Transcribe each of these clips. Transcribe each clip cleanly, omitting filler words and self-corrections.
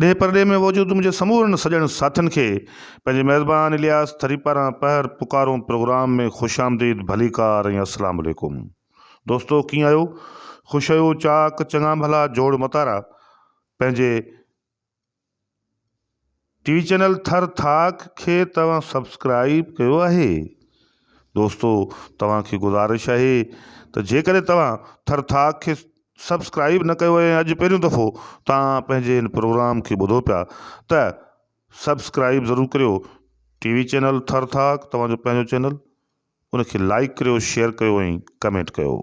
ڏيهه پرڏيهه ۾ موجود منهنجي سمورن سڄڻ ساٿين کي پنهنجي ميزبان الياس ٿري پاران پهر پڪارون پروگرام ۾ خوش آمديد ڀليڪار ۽ السلام عليڪم دوستو ڪيئن آهيو خوش آهيو چاڪ چڱا ڀلا جوڙ متارا پنهنجي ٽي وي چينل ٿر ٿاڪ کي توهان سبسڪرائيب ڪيو آهي دوستو توهان کي گذارش آهي ته جيڪڏهن توهان ٿر ٿاڪ کي سبسڪرائيب نه ڪيو آهي ۽ اڄ پهريون دفعو توهان پنهنجي هن پروگرام کي ٻڌو پيا ته سبسڪرائيب ضرور ڪريو ٽي وي چينل ٿر ٿاڪ توهان جو پنهنجو چينل ان کي لائيڪ ڪريو شيئر ڪيو ۽ ڪمينٽ ڪيو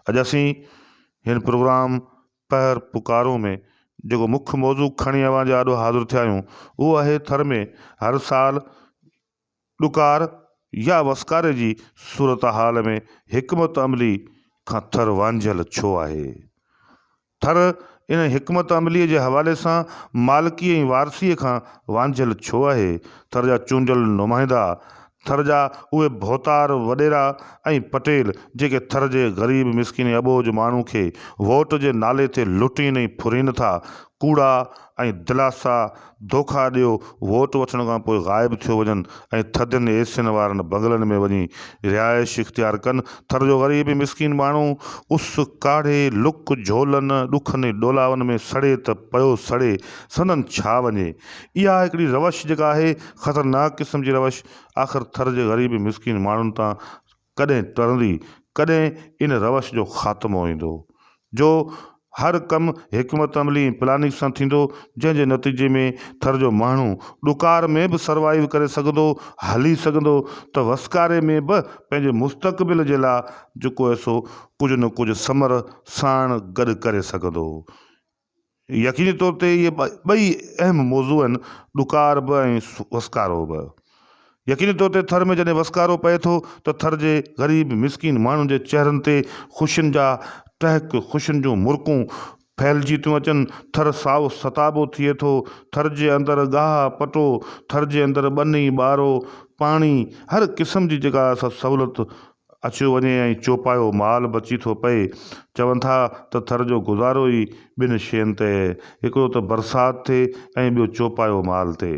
اڄ اسين هن پروگرام پهر پڪارون ۾ جيڪو مک موضوع کڻي اوهان جي آڏو حاضر ٿيا آهيون اهو آهي ٿر ۾ هر سال ڏڪار يا وسڪاري جي صورتحال ۾ حڪمت عملي کان ٿر وانجهيل ڇو آهي؟ ٿر ان حڪمت عملي جي حوالي سان مالڪي ۽ وارثي کان وانجهيل ڇو آهي؟ ٿر جا چونڊيل نمائندا ٿر جا اهي ڀوتار وڏيرا ۽ پٽيل جيڪي ٿر جي غريب مسڪين ۽ اٻوجهه ماڻهو کي ووٽ جي نالي تي لٽين ۽ ڦرين ٿا، ڪوڙا ۽ دلاسا دوکا ڏيو ووٽ وٺڻ کان پوء غائب ٿيو وڃن ۽ ٿڌين ايسين وارن بنگلن ۾ وڃي رهائش اختيار ڪن. ٿر جو غريب ۽ مسڪين ماڻهو اس، ڪاڙهي، لڪ، جهولن، ڏکن ۽ ڏولاون ۾ سڙي ته پيو سڙي، سندن ڇا وڃي؟ اها هڪڙي روش جيڪا آهي خطرناڪ قسم جي روش آخر ٿر جي غريب ۽ مسڪين ماڻهن تان ڪڏهن ٽرندي، ڪڏهن ان روش جو خاتمو ايندو جو هر ڪم حڪمت عملي ۽ پلاننگ سان ٿيندو جنهن جي نتيجي ۾ ٿر جو ماڻهو ڏڪار ۾ به سروائيو ڪري سگهندو، هلي سگهندو ته وسڪاري ۾ به پنهنجي مستقبل جي لاء جيڪو آهي سو ڪجهه نه ڪجهه ثمر ساڻ گڏ ڪري سگهندو. يقيني طور تي اهي ٻئي اهم موضوع آهن، ڏڪار به ۽ وسڪارو به. يقيني طور تي ٿر ۾ جڏهن وسڪارو پئي ٿو ته ٿر جي غريب مسڪين ماڻهن جي چهرن تي خوشين جا ٽهڪ، خوشين جون مرڪون ڦهلجي ٿيون اچن، ٿر سائو ستابو ٿئي ٿو، ٿر جي اندر گاهه پٽو، ٿر جي اندر ٻني ٻارو، پاڻي، هر قسم جي جيڪا سا سهولت اچيو وڃي ۽ چوپايو مال بچي ٿو پئي. چون ٿا ته ٿر جو گذارو ئي ٻن شين تي اهي. هڪڙو ته برسات تي ۽ ٻيو چوپايو مال تي.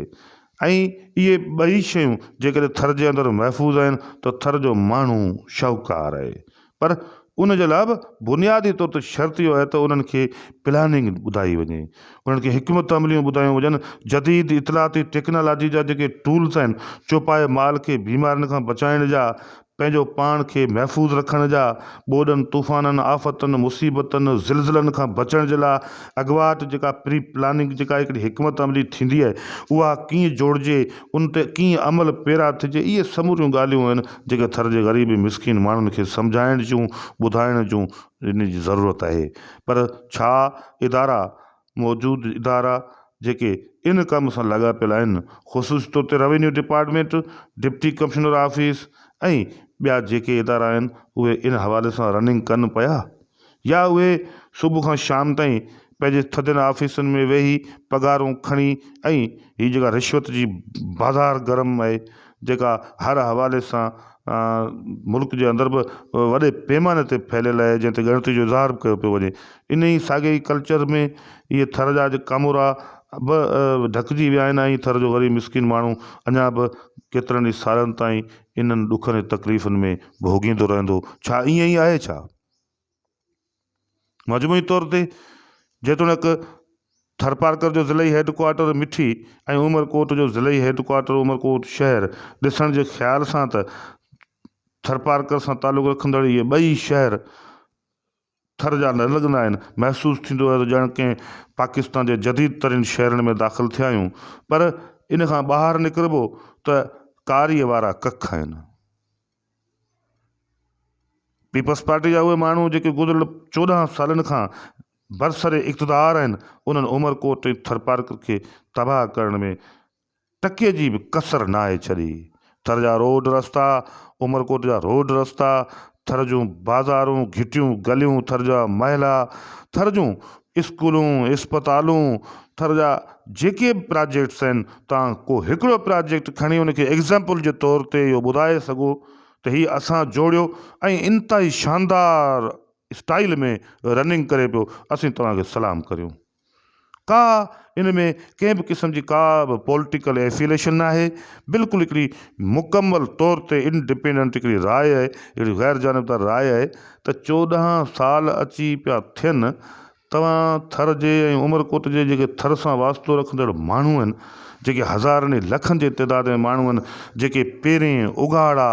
۽ اهي ٻئي شيون جيڪڏهن ٿر جي اندر محفوظ آهن ته ٿر جو ماڻهو شاهوڪار آهي. پر ان جي لاء به بنيادي طور تي شرط اهو آهي ته انهن کي پلاننگ ٻڌائي وڃي. انهن کي حڪمت عمليون ٻڌايون وڃن. جديد اطلاعاتي ٽيڪنالاجي جا جيڪي ٽولز آهن، چوپائي مال کي بيمارين کان بچائڻ جا، پنهنجو پاڻ کي محفوظ رکڻ جا، ٻوڏن، طوفانن، آفتن، مصيبتن، زلزلن کان بچڻ جي لاء اڳواٽ جيڪا پري پلاننگ جيڪا هڪڙي حڪمت عملي ٿيندي آهي، اها ڪيئن جوڙجي، ان تي ڪيئن عمل پيرا ٿجي، اهي سموريون ڳالهيون آهن جيڪي ٿر جي غريب ۽ مسڪين ماڻهن کي سمجهائڻ جون، ٻڌائڻ جون ان جي ضرورت آهي. پر ڇا ادارا موجود ادارا جيڪي ان ڪم سان لاڳاپيل آهن خصوصي طور تي revenue department, deputy commissioner office ۽ ٻيا جيڪي ادارا آهن اهي ان حوالي سان رننگ ڪن پيا يا اهي صبح کان شام تائين پنهنجي ٿڌين آفيسن ۾ ويهي پگهارون کڻي ۽ هي جيڪا رشوت جي بازار گرم آهي جيڪا هر حوالي سان ملڪ جي اندر به وڏي پيماني تي ڦهليل آهي جنهن تي ڳڻتي جو اظهار به ڪيو پيو وڃي ان ئي ساڳئي ئي ڪلچر ۾ اهي ٿر جا ڪامورا به ڍڪجي ويا آهن ۽ ٿر جو غريب مسڪين ماڻهو اڃا به ڪيترن ئي سالن تائين انهن ڏکن ۽ تڪليفن ۾ ڀوڳيندو رهندو ڇا ائين ئي آهي ڇا؟ مجموعي طور تي جيتوڻيڪ ٿرپارڪر جو ضلعي هيڊ ڪوارٽر مٺي ۽ عمرڪوٽ جو ضلعي هيڊ ڪوارٽر عمرڪوٽ شهر ڏسڻ جي خيال سان ته ٿرپارڪر سان تعلق رکندڙ اهي ٻئي شهر ٿر جا نه لڳندا آهن محسوس ٿيندو آهي ته ڄڻ ڪنهن پاڪستان جي جديد ترين شهرن ۾ داخل ٿيا آهيون پر ان کان ٻاهر نڪربو ته ڪاري وارا ڪک آهن. پيپلز پارٽي جا اهي ماڻهو جيڪي گذريل 14 سالن کان برسر اقتدار آهن انهن عمرڪوٽ ۽ ٿرپارڪر کي تباهه ڪرڻ ۾ ٽڪي جي به ڪسر ناهي ڇڏي. ٿر جا روڊ رستا، عمرڪوٽ جا روڊ رستا، ٿر جون بازارون، گهٽيون، گليون، ٿر جا محلا، ٿر جون اسڪولون، اسپتالون، ٿر جا جيڪي به پراجيڪٽس آهن توهان ڪو هڪڙو پراجيڪٽ کڻي ان کي ايگزامپل جي طور تي اهو ٻڌائي سگهو ته هي اسان جوڙيو ۽ انتهائي شاندار اسٽائيل ۾ رننگ ڪري پيو اسين توهان کي سلام ڪريون. ڪا ان ۾ ڪنهن به قسم جي ڪا به پوليٽيڪل ايفيليشن نه آهي بلڪل هڪڙي مڪمل طور تي انڊپينڊنٽ هڪڙي راء آهي هڪڙي غير جانبدار راء آهي ته 14 سال اچي پيا ٿين توهان ٿر جي ۽ عمرڪوٽ جي جيڪي ٿر سان واسطو رکندڙ ماڻهو آهن جيڪي هزارن ۽ لکن جي تعداد ۾ ماڻهو آهن جيڪي پيرين اگهاڙا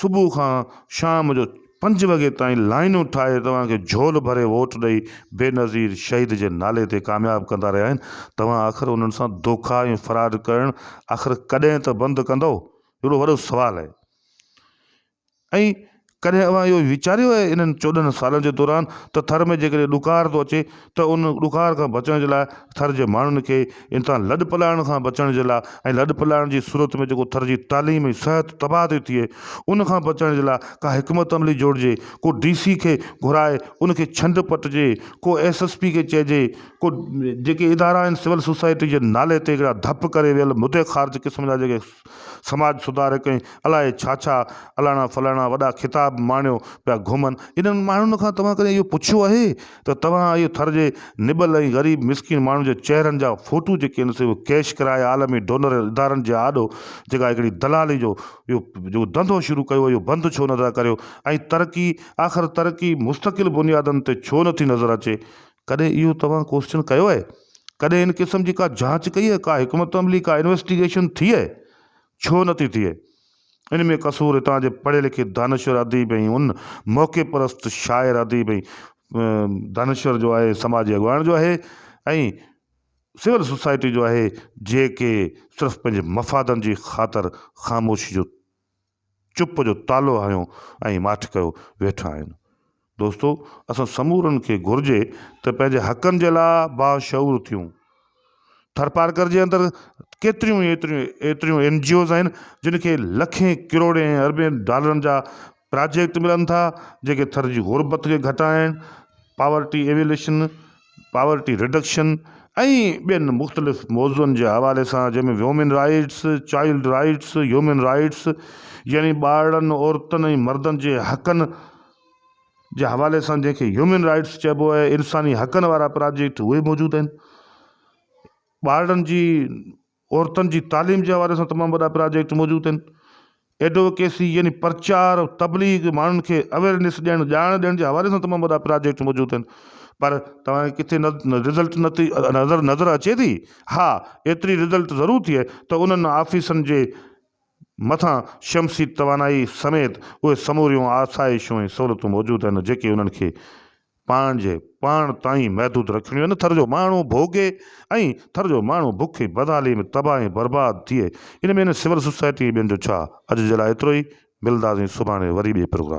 صبح کان شام جو 5 وڳي تائين لائنون ٺاهي توهان کي جهول ڀري ووٽ ڏئي بينظير شهيد جي نالي تي ڪامياب ڪندا رهيا آهن توهان آخر انهن سان دوکا ۽ فراڊ ڪرڻ آخر ڪڏهن ته بند ڪندؤ؟ اهڙو وڏو سوال آهي ۽ ڪڏهن اوهان اهو ويچاريو آهي انهن 14 سالن جي دوران ته ٿر ۾ جيڪڏهن ڏڪار ٿو اچي ته ان ڏڪار کان بچڻ جي لاء ٿر جي ماڻهن کي ان تان لڏ پلاڻ کان بچڻ جي لاء ۽ لڏ پلاڻ جي صورت ۾ جيڪو ٿر جي تعليم ۽ صحت تباهه ٿي ٿئي ان کان بچڻ جي لاء ڪا حڪمت عملي جوڙجي، ڪو ڊي سي کي گهرائي ان کي ڇنڊ پٽجي، ڪو ايس ايس پي کي چئجي، ڪو جيڪي ادارا آهن سول سوسائٽي جي نالي تي هڪڙا ڌپ ڪري ويل مدي خارج قسم جا جيڪي سماج سڌارڪ ۽ الائي ڇا ڇا الاڻا فلاڻا وڏا خطاب ماڻيو پيا گهمن انهن ماڻهن کان توهان ڪڏهن اهو پڇيو آهي ته توهان اهو ٿر جي نٻل ۽ غريب مسڪين ماڻهن جي چهرن جا فوٽو جيڪي آهن سي اهي ڪيش ڪرائي عالمي ڊونر ادارن جي آڏو جيڪا هڪڙي دلالي جو اهو جيڪو ڌنڌو شروع ڪيو اهو بند ڇو نٿا ڪريو ۽ ترقي آخر ترقي مستقل بنيادن تي ڇو نٿي نظر اچي ڪڏهن اهو توهان ڪوسچن ڪيو آهي؟ ڪڏهن ان قسم جي ڪا جاچ ڪئي آهي؟ ڪا حڪمت عملي، ڪا انويسٽيگيشن ٿي آهي؟ ڇو نٿي ٿئي؟ ان ۾ قصور هتان جي پڙهيل لکيل دانشور اديب ۽ ان موقعي پرست شاعر اديب ۽ دانشور جو آهي، سماجي اڳواڻ جو آهي ۽ سول سوسائٽي جو آهي، جيڪي صرف پنهنجي مفادن جي خاطر خاموشي جو چپ جو تالو هنيو ۽ ماٺ ڪيو ويٺا آهن. دوستو اسان سمورن کي گهرجي ته پنهنجي حقن جي لاء باشعور ٿيون. ٿرپارڪر جي اندر ڪيتريون ئي ايتريون ايتريون اين جي اوز آهن جن کي لکين ڪروڙين ۽ اربين ڊالرن جا پراجيڪٽ ملن ٿا جيڪي ٿر جي غربت کي گهٽائڻ، پاورٽي ايويليشن، پاورٽي رڊڪشن ۽ ٻين مختلف موضوعن جي حوالي سان جنهن ۾ women rights, child rights, human rights يعني ٻارڙن، عورتن ۽ مردن جي حقن جي حوالي سان جنهن کي هيومن رائيٽس چئبو آهي، انساني حقن وارا پراجيڪٽ اهي موجود آهن. ٻارڙن جي عورتن جي تعليم جي حوالي سان تمام وڏا پراجيڪٽ موجود آهن. ايڊووڪيسي يعني پرچار، تبليغ، ماڻهن کي اويئرنيس ڏيڻ، ڄاڻ ڏيڻ جي حوالي سان تمام وڏا پراجيڪٽ موجود آهن پر توهان کي ڪٿي رزلٽ نٿي نظر نظر اچي ٿي؟ ها ايتري رزلٽ ضرور ٿئي ته انهن آفيسن جي مٿان شمسي توانائي سميت اهي سموريون آسائشون ۽ سهولتون موجود آهن جيڪي انهن کي پاڻ جي پاڻ تائين محدود رکڻيون آهن، ٿر جو ماڻهو ڀوڳي ۽ ٿر جو ماڻهو بک ۽ بدحالي ۾ تباهه ۽ برباد ٿئي ان ۾ هن سول سوسائٽي ۽ ٻين جو ڇا؟ اڄ جي لاء ايترو ئي، ملنداسين سڀاڻي وري ٻئي پروگرام.